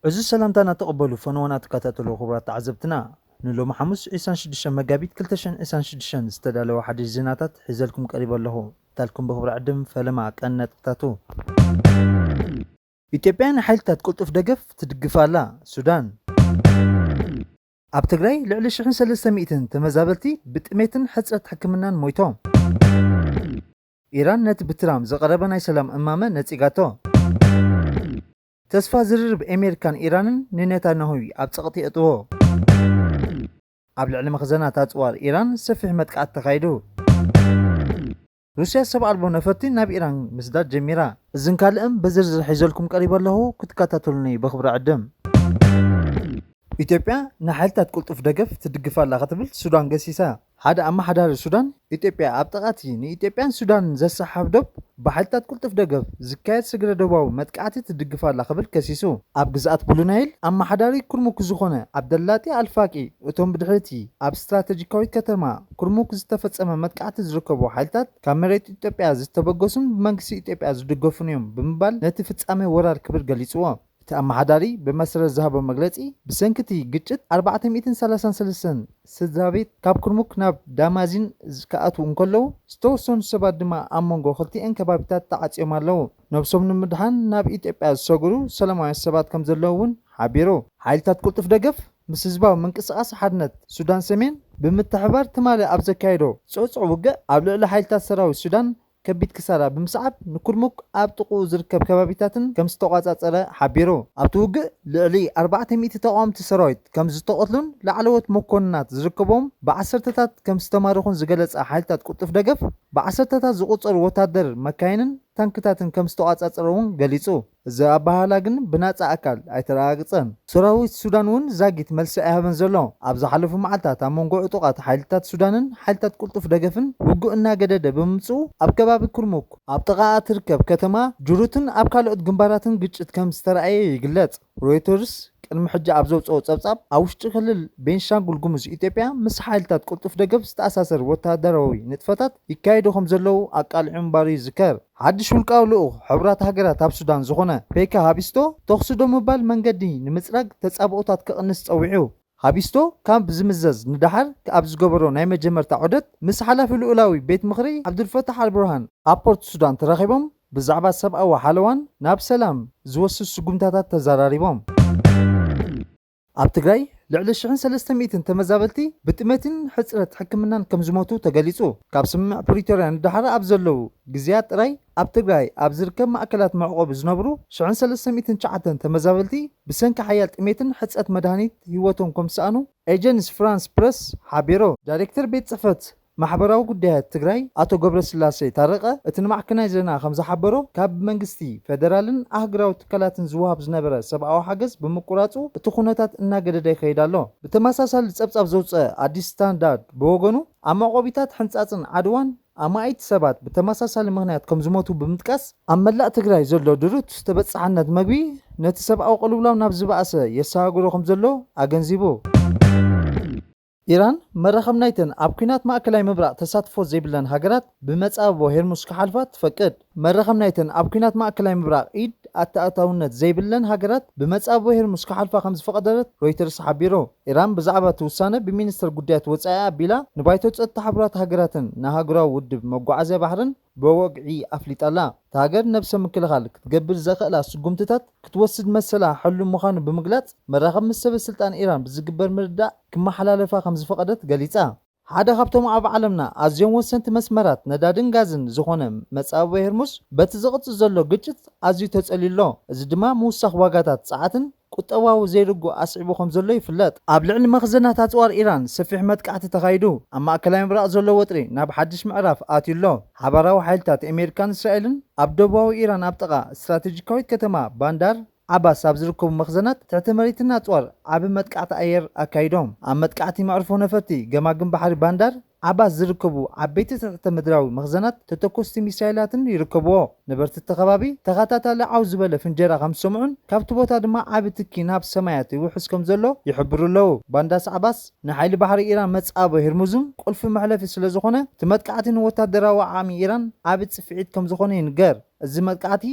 እዚ ሰላምታና ተቐበሉ ፈነወና ትከታተሉ ክቡራት ተዓዘብትና። ንሎሚ ሓሙስ ዕስራን ሽዱሽተን መጋቢት ክልተ ሽሕን ዕስራን ሽዱሽተን ዝተዳለወ ሓድሽ ዜናታት ሒዘልኩም ቀሪበ ኣለኹ። ታልኩም ብኽብሪ ዕድም ፈለማ ቀን ነጥብታቱ። ኢትዮጵያ ንሓይልታት ቅልጡፍ ደገፍ ትድግፍ ኣላ። ሱዳን። ኣብ ትግራይ ልዕሊ ሽሕን ሰለስተ ሚእትን ተመዛበልቲ ብጥሜትን ሕጽረት ሕክምናን ሞይቶም። ኢራን ነቲ ብትራምፕ ዝቐረበ ናይ ሰላም እማመ ነጺጋቶ። ተስፋ ዝርርብ ኣሜሪካን ኢራንን ንኔታንያሁ ኣብ ጸቕጢ የእትዎ። ኣብ ልዕሊ መኽዘናት ኣጽዋር ኢራን ሰፊሕ መጥቃዕቲ ተኻይዱ። ሩስያ ሰብ ኣልቦ ነፈርቲ ናብ ኢራን ምስዳድ ጀሚራ። እዝን ካልእን ብዝርዝር ሒዘልኩም ቀሪበ ኣለኹ፣ ክትከታተሉኒ ብኽብሪ ዕድም። ኢትዮጵያ ንሓይልታት ቅልጡፍ ደገፍ ትድግፍ ኣላ ክትብል ሱዳን ገሲሳ። ሓደ ኣመሓዳሪ ሱዳን፣ ኢትዮጵያ ኣብ ጥቓቲ ንኢትዮጵያን ሱዳንን ዘሰሓብ ዶብ ብሓይልታት ቅልጡፍ ደገፍ ዝካየድ ስግረ ዶባዊ መጥቃዕቲ ትድግፍ ኣላ ክብል ከሲሱ። ኣብ ግዝኣት ብሉ ናይል ኣመሓዳሪ ኩርሙክ ዝኾነ ዓብደላጢ ኣልፋቂ፣ እቶም ብድሕሪቲ ኣብ ስትራተጂካዊት ከተማ ኩርሙክ ዝተፈጸመ መጥቃዕቲ ዝርከቡ ሓይልታት ካብ መሬት ኢትዮጵያ ዝተበገሱን ብመንግስቲ ኢትዮጵያ ዝድገፉን እዮም ብምባል ነቲ ፍጻሜ ወራር ክብል ገሊጽዎ። እቲ ኣመሓዳሪ ብመሰረት ዝሃቦ መግለጺ፣ ብሰንኪ እቲ ግጭት ኣርባዕተ ሚእትን ሰላሳን ሰለስተን ስድራ ቤት ካብ ኩርሙክ ናብ ዳማዚን ክኣትዉ እንከለዉ፣ ዝተወሰኑ ሰባት ድማ ኣብ መንጎ ክልቲኤን ከባቢታት ተዓጽዮም ኣለዉ። ነብሶም ንምድሓን ናብ ኢትዮጵያ ዝሰግሩ ሰላማውያን ሰባት ከም ዘለዉ እውን ሓቢሩ። ሓይልታት ቅልጡፍ ደገፍ ምስ ህዝባዊ ምንቅስቓስ ሓድነት ሱዳን ሰሜን ብምትሕብባር ትማሊ ኣብ ዘካየዶ ጽዑጽዕ ውግእ ኣብ ልዕሊ ሓይልታት ሰራዊት ሱዳን ከቢድ ክሳራ ብምስዓብ ንኩርሙክ ኣብ ጥቕኡ ዝርከብ ከባቢታትን ከም ዝተቋጻጸረ ሓቢሩ። ኣብቲ ውግእ ልዕሊ ኣርባዕተ ሚእቲ ተቓወምቲ ሰራዊት ከም ዝተቐትሉን ላዕለዎት መኮንናት ዝርከቦም ብዓሰርተታት ከም ዝተማረኹን ዝገለጸ ሓይልታት ቅልጡፍ ደገፍ ብዓሰርተታት ዝቑጸሩ ወታደር መካይንን ታንክታትን ከም ዝተቋጻጸረ እውን ገሊጹ። እዚ ኣበሃህላ ግን ብናጻ ኣካል ኣይተረጋግጸን። ሰራዊት ሱዳን እውን ዛጊት መልሲ ኣይሃበን ዘሎ። ኣብ ዝሓለፉ መዓልታት ኣብ መንጎ ዕጡቓት ሓይልታት ሱዳንን ሓይልታት ቅልጡፍ ደገፍን ውግእ እናገደደ ብምምጽኡ ኣብ ከባቢ ኩርሙክ ኣብ ጥቓኣ ትርከብ ከተማ ጁሩትን ኣብ ካልኦት ግንባራትን ግጭት ከም ዝተረኣየ ይግለጽ። ሮይተርስ ቅድሚ ሕጂ ኣብ ዘውፅኦ ጸብጻብ ኣብ ውሽጢ ክልል ቤንሻንጉል ጉሙዝ ኢትዮጵያ ምስ ሓይልታት ቅልጡፍ ደገፍ ዝተኣሳሰር ወታደራዊ ንጥፈታት ይካየዱ ከም ዘለዉ ኣቃሊዑ ምንባሩ ይዝከር። ሓድሽ ውልቃዊ ልኡኽ ሕቡራት ሃገራት ኣብ ሱዳን ዝኾነ ፔካ ሃቢስቶ፣ ተኹሲ ደው ምባል መንገዲ ንምጽራግ ተጻብኦታት ክቕንስ ጸዊዑ። ሃቢስቶ ካብ ዝምዘዝ ንደሓር ኣብ ዝገበሮ ናይ መጀመርታ ዑደት ምስ ሓላፊ ልኡላዊ ቤት ምኽሪ ዓብዱልፈታሕ ኣልቡርሃን ኣብ ፖርት ሱዳን ተራኺቦም ብዛዕባ ሰብኣዊ ሓለዋን ናብ ሰላም ዝወስድ ስጉምታታት ተዘራሪቦም። ኣብ ትግራይ ልዕሊ ሽሕን ሰለስተ ሚእትን ተመዛበልቲ ብጥሜትን ሕጽረት ሕክምናን ከም ዝሞቱ ተገሊጹ። ካብ ስምምዕ ፕሪቶርያ ንደሓር ኣብ ዘለዉ ግዜያት ጥራይ ኣብ ትግራይ ኣብ ዝርከብ ማእከላት መዕቆቢ ዝነብሩ ሽሕን ሰለስተ ሚእትን ትሽዓተን ተመዛበልቲ ብሰንኪ ሓያል ጥሜትን ሕጽረት መድሃኒት ህይወቶም ከም ዝሰኣኑ ኤጀንስ ፍራንስ ፕረስ ሓቢሩ። ዳይሬክተር ቤት ጽሕፈት ማሕበራዊ ጉዳያት ትግራይ ኣቶ ገብረስላሴ ታረቀ እቲ ንማዕከናይ ዜና ከም ዝሓበሮ ካብ መንግስቲ ፌደራልን ኣህጉራዊ ትካላትን ዝወሃብ ዝነበረ ሰብኣዊ ሓገዝ ብምቁራጹ እቲ ኩነታት እናገደደ ይኸይድ ኣሎ። ብተመሳሳሊ ጸብጻብ ዘውፅአ ኣዲስ ስታንዳርድ ብወገኑ ኣብ መዕቆቢታት ሕንጻጽን ዓድዋን ኣማኢት ሰባት ብተመሳሳሊ ምኽንያት ከም ዝሞቱ ብምጥቃስ ኣብ መላእ ትግራይ ዘሎ ድሩት ተበጻሕነት መግቢ ነቲ ሰብኣዊ ቅልውላው ናብ ዝበኣሰ የሰጋግሮ ከም ዘሎ ኣገንዚቡ። ኢራን መራኸብ ናይተን ኣብ ኲናት ማእከላይ ምብራቕ ተሳትፎ ዘይብለን ሃገራት ብመጻብቦ ሄርሙዝ ክሓልፋ ትፈቅድ። መራኸብ ናይተን ኣብ ኲናት ማእከላይ ምብራቕ ኢድ ኣተኣታውነት ዘይብለን ሃገራት ብመጻብቦ ሄርሙዝ ክሓልፋ ከም ዝፈቐደት ሮይተርስ ሓቢሩ። ኢራን ብዛዕባ እቲ ውሳነ ብሚኒስተር ጉዳያት ወጻኢ ኣቢላ ንባይቶ ጸጥታ ሕቡራት ሃገራትን ንኣህጉራዊ ውድብ መጓዓዝያ ባሕርን ብወግዒ ኣፍሊጣ ኣላ። እታ ሃገር ነብሰ ምክልኻል ክትገብር ዘኽእላ ስጉምትታት ክትወስድ መሰላ ሕሉም ምዃኑ ብምግላጽ፣ መራኸብ ምስ ሰበ ስልጣን ኢራን ብዝግበር ምርድዳእ ክመሓላለፋ ከም ዝፈቐደት ገሊጻ። ሓደ ካብቶም ኣብ ዓለምና ኣዝዮም ወሰንቲ መስመራት ነዳድን ጋዝን ዝኾነ መጻብቦ ሄርሙዝ በቲ ዝቕጽል ዘሎ ግጭት ኣዝዩ ተጸልዩ ኣሎ። እዚ ድማ ምውሳኽ ዋጋታት ጸዓትን ቁጠባዊ ዘይርጉእ ኣስዒቡ ከም ዘሎ ይፍለጥ። ኣብ ልዕሊ መኽዘናት ኣጽዋር ኢራን ሰፊሕ መጥቃዕቲ ተኻይዱ። ኣብ ማእከላይ ምብራቕ ዘሎ ወጥሪ ናብ ሓድሽ ምዕራፍ ኣትዩ ኣሎ። ሓባራዊ ሓይልታት ኣሜሪካን እስራኤልን ኣብ ደቡባዊ ኢራን ኣብ ጥቓ ስትራቴጂካዊት ከተማ ባንዳር ዓባስ ኣብ ዝርከቡ መኽዘናት ትሕተ መሬትን ኣጽዋር ዓቢ መጥቃዕቲ ኣየር ኣካይዶም። ኣብ መጥቃዕቲ መዕርፎ ነፈርቲ ገማግም ባሕሪ ባንዳር ዓባስ ዝርከቡ ዓበይቲ ትሕተ ምድራዊ መኽዘናት ተተኮስቲ ሚሳይላትን ይርከብዎ። ነበርቲ እቲ ከባቢ ተኸታታሊ ዓው ዝበለ ፍንጀራ ከም ዝሰምዑን ካብቲ ቦታ ድማ ዓቢ ትኪ ናብ ሰማያት ይውሕዝ ከም ዘሎ ይሕብሩ ኣለዉ። ባንዳስ ዓባስ ንሓይሊ ባሕሪ ኢራን መጻብቦ ሄርሙዝን ቁልፊ መሕለፊ ስለ ዝኾነ፣ እቲ መጥቃዕቲ ንወታደራዊ ዓቕሚ ኢራን ዓቢ ጽፍዒት ከም ዝኾነ ይንገር። እዚ መጥቃዕቲ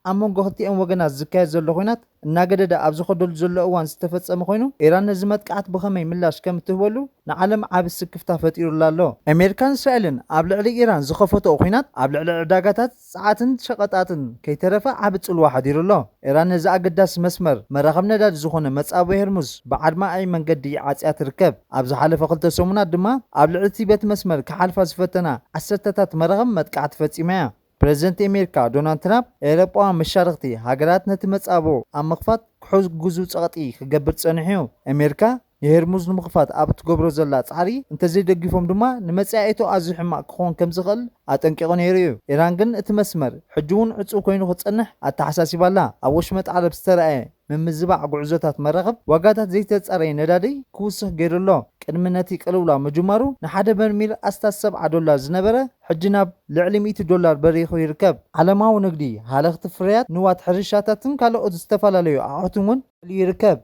ኣብ መንጎ ክልቲኦም ወገናት ዝካየድ ዘሎ ኹናት እናገደደ ኣብ ዝኸደሉ ዘሎ እዋን ዝተፈጸመ ኮይኑ፣ ኢራን ነዚ መጥቃዕት ብኸመይ ምላሽ ከም እትህበሉ ንዓለም ዓቢ ስክፍታ ፈጢሩላ ኣሎ። ኣሜሪካን እስራኤልን ኣብ ልዕሊ ኢራን ዝኸፈትኦ ኹናት ኣብ ልዕሊ ዕዳጋታት ጸዓትን ሸቐጣትን ከይተረፈ ዓቢ ጽልዋ ሓዲሩ ኣሎ። ኢራን ነዚ ኣገዳሲ መስመር መራኸብ ነዳዲ ዝኾነ መጻብቦ ሄርሙዝ ብዓድማኣይ መንገዲ ዓጽያ ትርከብ። ኣብ ዝሓለፈ ክልተ ሰሙናት ድማ ኣብ ልዕሊ እቲ ቤት መስመር ክሓልፋ ዝፈተና ዓሰርተታት መራኸብ መጥቃዕቲ ፈጺማ እያ። ፕረዚደንት ኣሜሪካ ዶናልድ ትራምፕ ኤውሮጳውያን መሻርኽቲ ሃገራት ነቲ መጻብቦ ኣብ ምኽፋት ክሕግዙ ጸቕጢ ክገብር ጸኒሑ እዩ። ኣሜሪካ ንሄርሙዝ ንምኽፋት ኣብ እትገብሮ ዘላ ጻዕሪ እንተዘይደጊፎም ድማ ንመጻኢቱ ኣዝዩ ሕማቕ ክኸውን ከም ዝኽእል ኣጠንቂቑ ነይሩ እዩ። ኢራን ግን እቲ መስመር ሕጂ እውን ዕጹው ኮይኑ ክጸንሕ ኣተሓሳሲባ ኣላ። ኣብ ወሽመጥ ዓረብ ዝተረኣየ ምምዝባዕ ጉዕዞታት መራኽብ ዋጋታት ዘይተጻረየ ነዳዲ ክውስኽ ገይሩ ኣሎ። ቅድሚ ነቲ ቅልውላው ምጅማሩ ንሓደ በርሚል ኣስታት ሰብዓ ዶላር ዝነበረ ሕጂ ናብ ልዕሊ ሚእቲ ዶላር በሪኹ ይርከብ። ዓለማዊ ንግዲ ሃለኽቲ ፍርያት ንዋት ሕርሻታትን ካልኦት ዝተፈላለዩ ኣቑሑትን እውን ልዩ ይርከብ።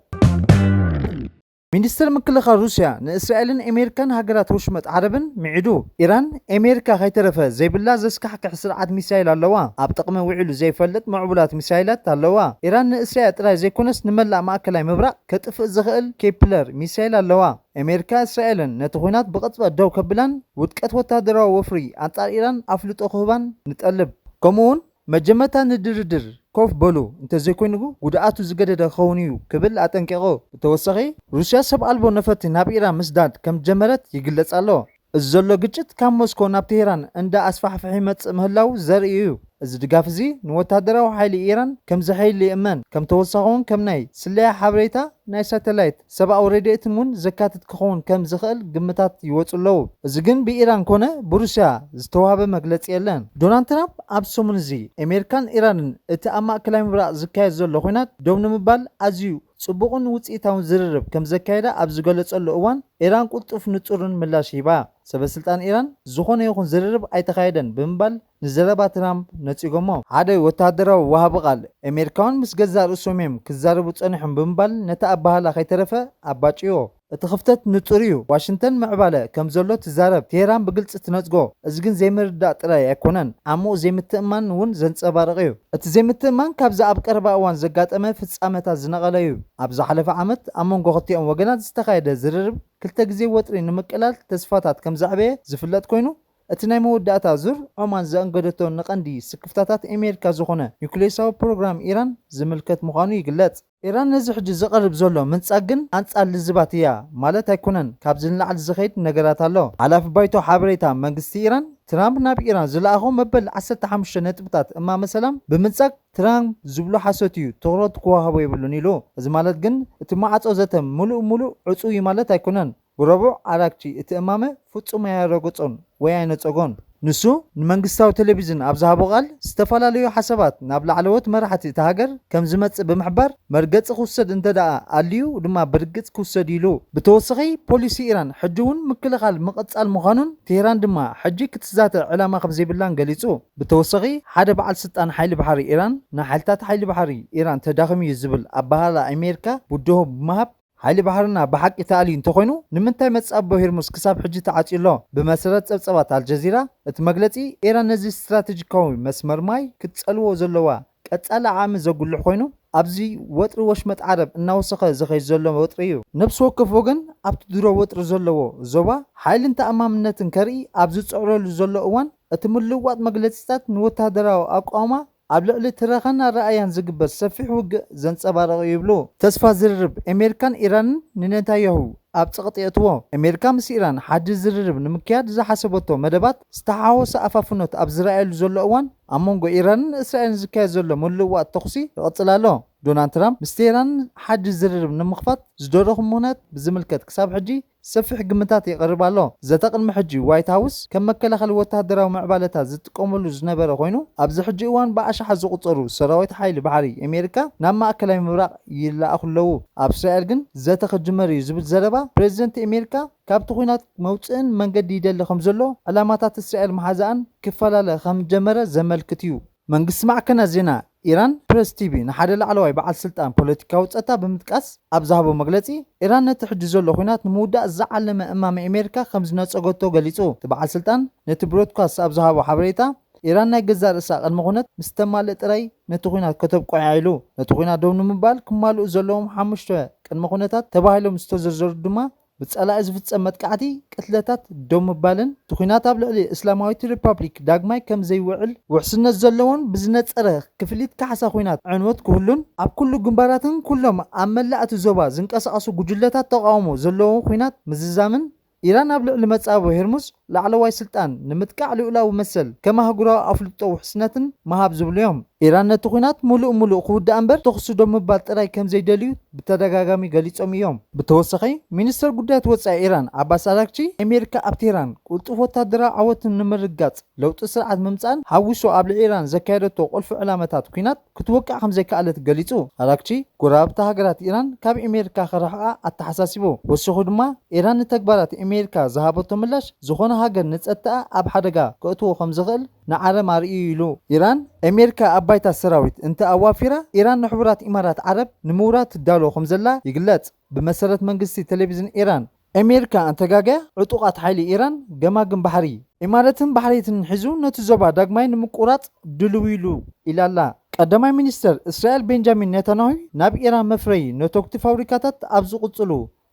ሚኒስትር ምክልኻል ሩስያ ንእስራኤልን ኣሜሪካን ሃገራት ወሽመጥ ዓረብን ምዒዱ። ኢራን ኣሜሪካ ከይተረፈ ዘይብላ ዘስካሕክሕ ስርዓት ሚሳይል ኣለዋ። ኣብ ጥቕሚ ውዒሉ ዘይፈልጥ ምዕቡላት ሚሳይላት ኣለዋ። ኢራን ንእስራኤል ጥራይ ዘይኮነስ ንመላእ ማእከላይ ምብራቕ ከጥፍእ ዝኽእል ኬፕለር ሚሳይል ኣለዋ። ኣሜሪካ እስራኤልን ነቲ ኹናት ብቕጽበት ደው ከብላን ውድቀት ወታደራዊ ወፍሪ ኣንጻር ኢራን ኣፍልጦ ክህባን ንጠልብ። ከምኡውን መጀመርታ ንድርድር ኮፍ በሉ፣ እንተዘይኮይኑ ጉድኣቱ ዝገደደ ክኸውን እዩ ክብል ኣጠንቂቑ። ብተወሳኺ ሩስያ ሰብ ኣልቦ ነፈርቲ ናብ ኢራን ምስዳድ ከም ጀመረት ይግለጽ ኣሎ። እዚ ዘሎ ግጭት ካብ ሞስኮ ናብ ቴሄራን እንዳ ኣስፋሕፍሐ ይመጽእ ምህላው ዘርኢ እዩ። እዚ ድጋፍ እዚ ንወታደራዊ ሓይሊ ኢራን ከም ዘሐይል ይእመን። ከም ተወሳኺ እውን ከም ናይ ስለያ ሓበሬታ፣ ናይ ሳተላይት፣ ሰብኣዊ ረድኤትን እውን ዘካትት ክኸውን ከም ዝኽእል ግምታት ይወጹ ኣለዉ። እዚ ግን ብኢራን ኮነ ብሩስያ ዝተዋህበ መግለጺ የለን። ዶናልድ ትራምፕ ኣብ ሰሙን እዚ ኣሜሪካን ኢራንን እቲ ኣብ ማእከላይ ምብራቕ ዝካየድ ዘሎ ኹናት ደው ንምባል ኣዝዩ ጽቡቕን ውጽኢታውን ዝርርብ ከም ዘካየዳ ኣብ ዝገለጸሉ እዋን፣ ኢራን ቅልጡፍ ንጹርን ምላሽ ሂባ። ሰበ ስልጣን ኢራን ዝኾነ ይኹን ዝርርብ ኣይተኻየደን ብምባል ንዘረባ ትራምፕ ነጺጎሞ። ሓደ ወተሃደራዊ ወሃቢ ቃል፣ ኣሜሪካውያን ምስ ገዛእ ርእሶም እዮም ክዛረቡ ጸኒሖም ብምባል ነቲ ኣበሃህላ ከይተረፈ ኣባጭዮ። እቲ ክፍተት ንጹር እዩ። ዋሽንግተን ምዕባለ ከም ዘሎ ትዛረብ፣ ቴሄራን ብግልጺ ትነጽጎ። እዚ ግን ዘይምርዳእ ጥራይ ኣይኮነን፣ ዓሚቕ ዘይምትእምማን እውን ዘንጸባርቕ እዩ። እቲ ዘይምትእምማን ካብዚ ኣብ ቀረባ እዋን ዘጋጠመ ፍጻመታት ዝነቐለ እዩ። ኣብ ዝሓለፈ ዓመት ኣብ መንጎ ክልቲኦም ወገናት ዝተኻየደ ዝርርብ ክልተ ግዜ ወጥሪ ንምቅላል ተስፋታት ከም ዘዕበየ ዝፍለጥ ኮይኑ፣ እቲ ናይ መወዳእታ ዙር ዖማን ዘእንገደቶ ንቐንዲ ስክፍታታት ኣሜሪካ ዝኾነ ኒውክሌሳዊ ፕሮግራም ኢራን ዝምልከት ምዃኑ ይግለጽ። ኢራን ነዚ ሕጂ ዝቐርብ ዘሎ ምንጻግ ግን ኣንጻር ልዝባት እያ ማለት ኣይኮነን፣ ካብዚ ንላዕሊ ዝኸይድ ነገራት ኣሎ። ሓላፊ ባይቶ ሓበሬታ መንግስቲ ኢራን ትራምፕ ናብ ኢራን ዝለኣኾ መበል ዓሰርተ ሓሙሽተ ነጥብታት እማመ ሰላም ብምንጻግ ትራምፕ ዝብሎ ሓሶት እዩ፣ ትኹረት ክወሃቦ የብሉን ኢሉ። እዚ ማለት ግን እቲ ማዕጾ ዘተ ምሉእ ምሉእ ዕጹው እዩ ማለት ኣይኮነን። ብረቡዕ ኣራግቺ እቲ እማመ ፍጹም ኣያረገጾን ወይ ኣይነጸጎን። ንሱ ንመንግስታዊ ቴሌቪዥን ኣብ ዝሃቦ ቃል፣ ዝተፈላለዩ ሓሳባት ናብ ላዕለዎት መራሕቲ እታ ሃገር ከም ዝመጽእ ብምሕባር፣ መርገጺ ክውሰድ እንተ ደኣ ኣልዩ ድማ ብርግጽ ክውሰድ ኢሉ። ብተወሳኺ፣ ፖሊሲ ኢራን ሕጂ እውን ምክልኻል ምቕጻል ምዃኑን ቴህራን ድማ ሕጂ ክትዛተ ዕላማ ከም ዘይብላን ገሊጹ። ብተወሳኺ፣ ሓደ በዓል ስልጣን ሓይሊ ባሕሪ ኢራን ንሓይልታት ሓይሊ ባሕሪ ኢራን ተዳኺሙ እዩ ዝብል ኣበሃህላ ኣሜሪካ ብድሆ ብምሃብ፣ ሓይሊ ባሕርና ብሓቂ ተኣልዩ እንተኾይኑ፣ ንምንታይ መጻብቦ ሄርሙዝ ክሳብ ሕጂ ተዓጽዩ ኣሎ? ብመሰረት ጸብጸባት ኣልጀዚራ፣ እቲ መግለጺ፣ ኢራን ነዚ ስትራተጂካዊ መስመር ማይ ክትጸልዎ ዘለዋ ቀጻሊ ዓቕሚ ዘጉልሕ ኮይኑ፣ ኣብዚ ወጥሪ ወሽመጥ ዓረብ እናወሰኸ ዝኸይድ ዘሎ ወጥሪ እዩ። ነፍሲ ወከፍ ወገን ኣብቲ ድሮ ወጥሪ ዘለዎ ዞባ ሓይልን ተኣማምነትን ከርኢ ኣብ ዝጽዕረሉ ዘሎ እዋን፣ እቲ ምልውዋጥ መግለጺታት ንወተሃደራዊ ኣቃውማ ኣብ ልዕሊ ትረኻን ኣረኣእያን ዝግበር ሰፊሕ ውግእ ዘንጸባርቕ እዩ ይብሉ። ተስፋ ዝርርብ ኣሜሪካን ኢራንን ንነታንያሁ ኣብ ጸቕጢ የእትዎ። ኣሜሪካ ምስ ኢራን ሓድሽ ዝርርብ ንምክያድ ዝሓሰበቶ መደባት ዝተሓዋወሰ ኣፋፍኖት ኣብ ዝረኣየሉ ዘሎ እዋን፣ ኣብ መንጎ ኢራንን እስራኤልን ዝካየድ ዘሎ ምልውዋጥ ተኹሲ ይቕጽል ኣሎ። ዶናልድ ትራምፕ ምስ ቴህራን ሓድሽ ዝርርብ ንምኽፋት ዝደረኹ ምኽንያት ብዝምልከት ክሳብ ሕጂ ሰፊሕ ግምታት የቕርብ ኣሎ። ዘተ ቅድሚ ሕጂ ዋይት ሃውስ ከም መከላኸሊ ወተሃደራዊ ምዕባለታት ዝጥቀመሉ ዝነበረ ኮይኑ፣ ኣብዚ ሕጂ እዋን ብኣሽሓት ዝቑጸሩ ሰራዊት ሓይሊ ባሕሪ ኣሜሪካ ናብ ማእከላይ ምብራቕ ይለኣኹ ኣለዉ። ኣብ እስራኤል ግን ዘተ ክጅመር እዩ ዝብል ዘረባ ፕሬዚደንት ኣሜሪካ ካብቲ ኲናት መውጽእን መንገዲ ይደሊ ከም ዘሎ፣ ዕላማታት እስራኤል መሓዛኣን ክፈላለ ከም ጀመረ ዘመልክት እዩ። መንግስቲ ማዕከናት ዜና ኢራን ፕረስ ቲቪ ንሓደ ላዕለዋይ በዓል ስልጣን ፖለቲካዊ ጸጥታ ብምጥቃስ ኣብ ዝሃቦ መግለጺ፣ ኢራን ነቲ ሕጂ ዘሎ ኲናት ንምውዳእ ዝዓለመ እማመ ኣሜሪካ ከም ዝነጸገቶ ገሊጹ። እቲ በዓል ስልጣን ነቲ ብሮድካስት ኣብ ዝሃቦ ሓበሬታ፣ ኢራን ናይ ገዛእ ርእሳ ቅድመ ኩነት ምስ ተማልእ ጥራይ ነቲ ኲናት ከተብቅዖ ኢሉ። ነቲ ኲናት ደው ንምባል ክማልኡ ዘለዎም ሓሙሽተ ቅድመ ኩነታት ተባሂሎም ዝተዘርዘሩ ድማ ብጸላኢ ዝፍጸም መጥቃዕቲ፣ ቅትለታት ደው ምባልን እቲ ኲናት ኣብ ልዕሊ እስላማዊት ሪፓብሊክ ዳግማይ ከም ዘይውዕል ውሕስነት ዘለዎን ብዝነጸረ ክፍሊት ካሕሳ ኲናት ዕንወት ክህሉን ኣብ ኩሉ ግንባራትን ኩሎም ኣብ መላእ እቲ ዞባ ዝንቀሳቐሱ ጉጅለታት ተቓውሞ ዘለዎ ኲናት ምዝዛምን ኢራን ኣብ ልዕሊ መጻብቦ ሄርሙዝ ላዕለዋይ ስልጣን ንምጥቃዕ ልኡላዊ መሰል ከም ኣህጉራዊ ኣፍልጦ ውሕስነትን ምሃብ ዝብሉ እዮም። ኢራን ነቲ ኲናት ምሉእ ምሉእ ክውዳእ እምበር ተኹሲ ደው ምባል ጥራይ ከም ዘይደልዩ ብተደጋጋሚ ገሊጾም እዮም። ብተወሳኺ፣ ሚኒስተር ጉዳያት ወጻኢ ኢራን ዓባስ ኣራግቺ፣ ኣሜሪካ ኣብ ቴህራን ቅልጡፍ ወታደራዊ ዓወትን ንምርግጋጽ ለውጢ ስርዓት ምምጻእን ሓዊሱ ኣብ ልዕሊ ኢራን ዘካየደቶ ቁልፊ ዕላማታት ኲናት ክትወቅዕ ከም ዘይከኣለት ገሊጹ። ኣራግቺ፣ ጎረባብቲ ሃገራት ኢራን ካብ ኣሜሪካ ክርሕቓ ኣተሓሳሲቡ። ወሲኹ ድማ፣ ኢራን ንተግባራት ኣሜሪካ ዝሃበቶ ምላሽ ዝኾነ ሃገር ንጸጥታኣ ኣብ ሓደጋ ከእትዎ ከም ዝኽእል ንዓለም ኣርእዩ ኢሉ። ኢራን ኣሜሪካ ኣብ ባይታ ሰራዊት እንተ ኣዋፊራ፣ ኢራን ንሕቡራት ኢማራት ዓረብ ንምውራር ትዳሎ ከም ዘላ ይግለጽ። ብመሰረት መንግስቲ ቴሌቪዝን ኢራን፣ ኣሜሪካ እንተጋግያ ዕጡቓት ሓይሊ ኢራን ገማግም ባሕሪ ኢማረትን ባሕሬትን ሒዙ ነቲ ዞባ ዳግማይ ንምቁራጽ ድልው ኢሉ ኢላ ኣላ። ቀዳማይ ሚኒስተር እስራኤል ቤንጃሚን ኔታንያሁ ናብ ኢራን መፍረዪ ነተጉቲ ፋብሪካታት ኣብ ዝቕጽሉ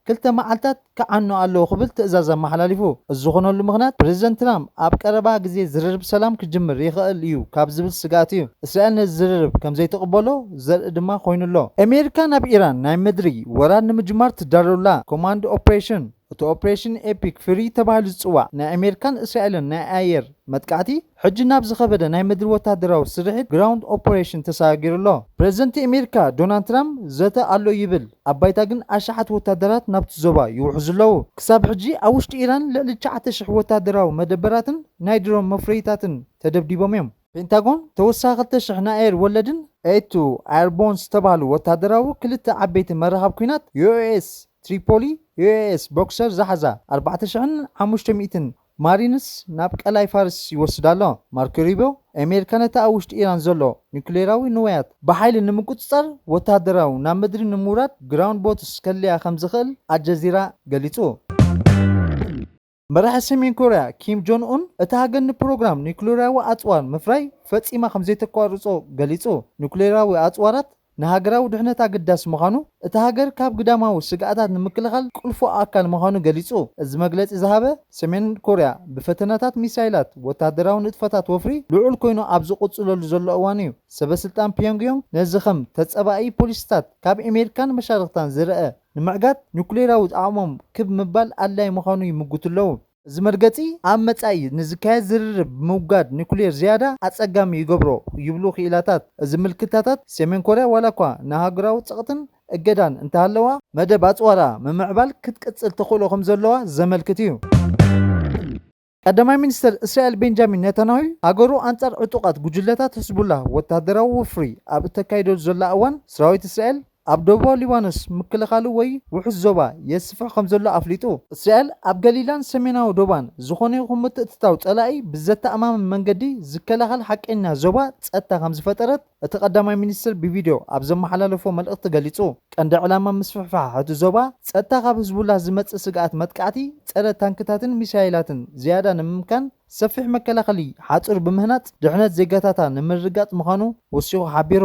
ክልተ መዓልታት ክዓኑ ኣለዎ ክብል ትእዛዝ ኣመሓላሊፉ። እዚ ዝኾነሉ ምኽንያት ፕሬዚደንት ትራምፕ ኣብ ቀረባ ግዜ ዝርርብ ሰላም ክጅምር ይኽእል እዩ ካብ ዝብል ስግኣት እዩ። እስራኤል ነዚ ዝርርብ ከም ዘይትቕበሎ ዘርኢ ድማ ኮይኑ ኣሎ። ኣሜሪካ ናብ ኢራን ናይ ምድሪ ወራር ንምጅማር ትዳሎ ኣላ። ኮማንድ ኦፕሬሽን፣ እቲ ኦፕሬሽን ኤፒክ ፍሪ ተባሂሉ ዝጽዋዕ ናይ ኣሜሪካን እስራኤልን ናይ ኣየር መጥቃዕቲ፣ ሕጂ ናብ ዝኸበደ ናይ ምድሪ ወታደራዊ ስርሒት ግራውንድ ኦፕሬሽን ተሰጋጊሩ ኣሎ። ፕሬዚደንት ኣሜሪካ ዶናልድ ትራምፕ ዘተ ኣሎ ይብል፣ ኣብ ባይታ ግን ኣሽሓት ወታደራት ናብቲ ዞባ ይውሕዙ ኣለዉ። ክሳብ ሕጂ ኣብ ውሽጢ ኢራን ልዕሊ ትሽዓተ ሽሕ ወታደራዊ መደበራትን ናይ ድሮን መፍረይታትን ተደብዲቦም እዮም። ፔንታጎን ተወሳኺ ክልተ ሽሕ ናይ ኣየር ወለድን ኤ ቱ ኤርቦን ዝተባህሉ ወታደራዊ ክልተ ዓበይቲ መራኸብ ኲናት ዩ ኤስ ትሪፖሊ፣ ዩ ኤስ ቦክሰር ዝሓዛ ኣርባዕተ ሽሕን ሓሙሽተ ሚእትን ማሪንስ ናብ ቀላይ ፋርስ ይወስድ ኣሎ። ማርኮ ሩቢዮ፣ ኣሜሪካ ነቲ ኣብ ውሽጢ ኢራን ዘሎ ኒኩሌራዊ ንዋያት ብሓይሊ ንምቁጽጻር ወታደራዊ ናብ ምድሪ ንምውራድ ግራውንድ ቦትስ ከድልያ ከም ዝኽእል ኣልጀዚራ ገሊጹ። መራሒ ሰሜን ኮርያ ኪም ጆን ኡን፣ እታ ሃገር ንፕሮግራም ኒኩሌራዊ ኣጽዋር ምፍራይ ፈጺማ ከም ዘይተቋርጾ ገሊጹ። ኒኩሌራዊ ኣጽዋራት ንሃገራዊ ድሕነት ኣገዳሲ ምዃኑ፣ እታ ሃገር ካብ ግዳማዊ ስግኣታት ንምክልኻል ቁልፉ ኣካል ምዃኑ ገሊጹ። እዚ መግለጺ ዝሃበ፣ ሰሜን ኮርያ ብፈተነታት ሚሳይላት ወታደራዊ ንጥፈታት ወፍሪ ልዑል ኮይኑ ኣብ ዝቕጽለሉ ዘሎ እዋን እዩ። ሰበ ስልጣን ፒዮንግዮንግ ነዚ ከም ተጸባኢ ፖሊሲታት ካብ ኣሜሪካን መሻርኽታን ዝረኣ ንምዕጋት ኒኩሌራዊ ዓቕሞም ክብ ምባል ኣድላዪ ምዃኑ ይምጉቱ ኣለዉ። እዚ መርገጺ ኣብ መጻኢ ንዝካየድ ዝርርብ ብምውጋድ ኒኩሌር ዝያዳ ኣጸጋሚ ይገብሮ ይብሉ ክኢላታት። እዚ ምልክታታት ሰሜን ኮርያ ዋላ እኳ ንሃገራዊ ጸቕጥን እገዳን እንተሃለዋ፣ መደብ ኣጽዋራ ምምዕባል ክትቅጽል ተኽእሎ ከም ዘለዋ ዘመልክት እዩ። ቀዳማይ ሚኒስተር እስራኤል ቤንጃሚን ኔታንያሁ፣ ሃገሩ ኣንጻር ዕጡቓት ጉጅለታት ህዝቡላህ ወታደራዊ ወፍሪ ኣብ እተካይደሉ ዘላ እዋን፣ ሰራዊት እስራኤል ኣብ ደቡባዊ ሊባኖስ ምክልኻሉ ወይ ውሑስ ዞባ የስፍሕ ከም ዘሎ ኣፍሊጡ። እስራኤል ኣብ ገሊላን ሰሜናዊ ዶባን ዝኾነ ይኹን ምትእትታው ጸላኢ ብዘተኣማምን መንገዲ ዝከላኸል ሓቀኛ ዞባ ጸጥታ ከም ዝፈጠረት እቲ ቀዳማይ ሚኒስትር ብቪድዮ ኣብ ዘመሓላለፎ መልእኽቲ ገሊጹ። ቀንዲ ዕላማ ምስፍሕፋሕ እቲ ዞባ፣ ጸጥታ ካብ ህዝቡላህ ዝመጽእ ስግኣት መጥቃዕቲ ጸረ ታንክታትን ሚሳይላትን ዝያዳ ንምምካን ሰፊሕ መከላኸሊ ሓጹር ብምህናጽ ድሕነት ዜጋታታ ንምርግጋጽ ምዃኑ ወሲኹ ሓቢሩ።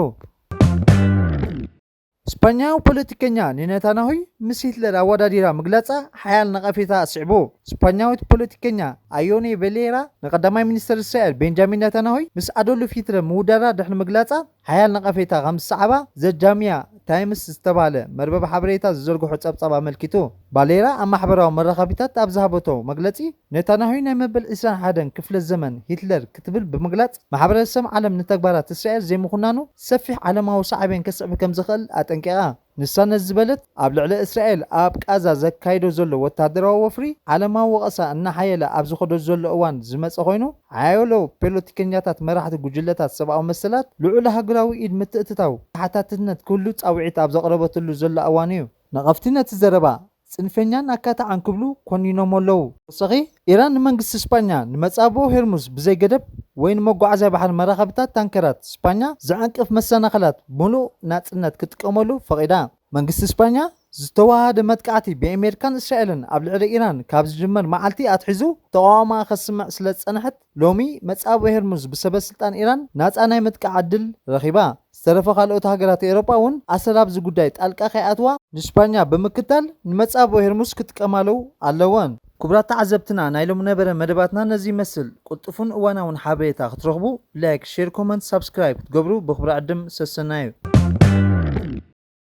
ስፓኛዊ ፖለቲከኛ ንኔታንያሁ ምስ ሂትለር ኣወዳዲራ ምግላጻ ሓያል ነቐፌታ ኣስዒቡ። ስፓኛዊት ፖለቲከኛ ኣዮኔ ቬሌራ ንቀዳማይ ሚኒስተር እስራኤል ቤንጃሚን ኔታንያሁ ምስ ኣዶልፍ ሂትለር ምውዳራ ድሕሪ ምግላጻ ሓያል ነቐፌታ ከም ዝሰዓባ ዘ ጃሚያ ታይምስ ዝተባህለ መርበብ ሓበሬታ ዝዘርግሖ ጸብጻብ ኣመልኪቱ። ቫሌራ ኣብ ማሕበራዊ መራኸቢታት ኣብ ዝሃበቶ መግለጺ፣ ኔታንያሁ ናይ መበል ዕስራን ሓደን ክፍለ ዘመን ሂትለር ክትብል ብምግላጽ፣ ማሕበረሰብ ዓለም ንተግባራት እስራኤል ዘይምኹናኑ ሰፊሕ ዓለማዊ ሳዕቤን ከስዕብ ከም ዝኽእል ኣጠንቂቓ። ንሳ ነዚ ዝበለት፣ ኣብ ልዕሊ እስራኤል ኣብ ቃዛ ዘካይዶ ዘሎ ወታደራዊ ወፍሪ ዓለማዊ ወቐሳ እናሓየለ ኣብ ዝኸዶ ዘሎ እዋን ዝመጸ ኮይኑ፣ ሓያሎ ፖለቲከኛታት መራሕቲ ጉጅለታት ሰብኣዊ መሰላት ልዑል ሃገራዊ ኢድ ምትእትታው ተሓታትነት ክህሉ ጻውዒት ኣብ ዘቕረበትሉ ዘሎ እዋን እዩ። ነቐፍቲ ነቲ ዘረባ ጽንፈኛን ኣካታዓን ክብሉ ኮኒኖሞ ኣለዉ። ተወሳኺ፣ ኢራን ንመንግስቲ ስፓኛ ንመጻብቦ ሄርሙዝ ብዘይ ገደብ ወይ ንመጓዓዝያ ባሕሪ መራኸብታት ታንከራት ስፓኛ ዝዕንቅፍ መሰናኽላት ምሉእ ናጽነት ክጥቀመሉ ፈቒዳ። መንግስቲ ስፓኛ ዝተዋሃደ መጥቃዕቲ ብኣሜሪካን እስራኤልን ኣብ ልዕሊ ኢራን ካብ ዝጅመር መዓልቲ ኣትሒዙ ተቓውሞኣ ከስምዕ ስለ ዝጸንሐት፣ ሎሚ መጻብቦ ሄርሙዝ ብሰበ ስልጣን ኢራን ናጻ ናይ ምጥቃዕ ዕድል ረኺባ። ዝተረፈ ካልኦት ሃገራት ኤውሮጳ እውን ኣሰር ኣብዚ ጉዳይ ጣልቃ ከይኣትዋ ንስፓኛ ብምክታል ንመጻብቦ ሄርሙዝ ክጥቀማሉ ኣለወን። ክቡራት ተዓዘብትና፣ ናይ ሎሚ ነበረ መደባትና ነዚ ይመስል። ቅልጡፍን እዋናውን ሓበሬታ ክትረኽቡ ላይክ፣ ሼር፣ ኮመንት፣ ሳብስክራይብ ክትገብሩ ብኽብሪ ዕድም ሰሰናዩ።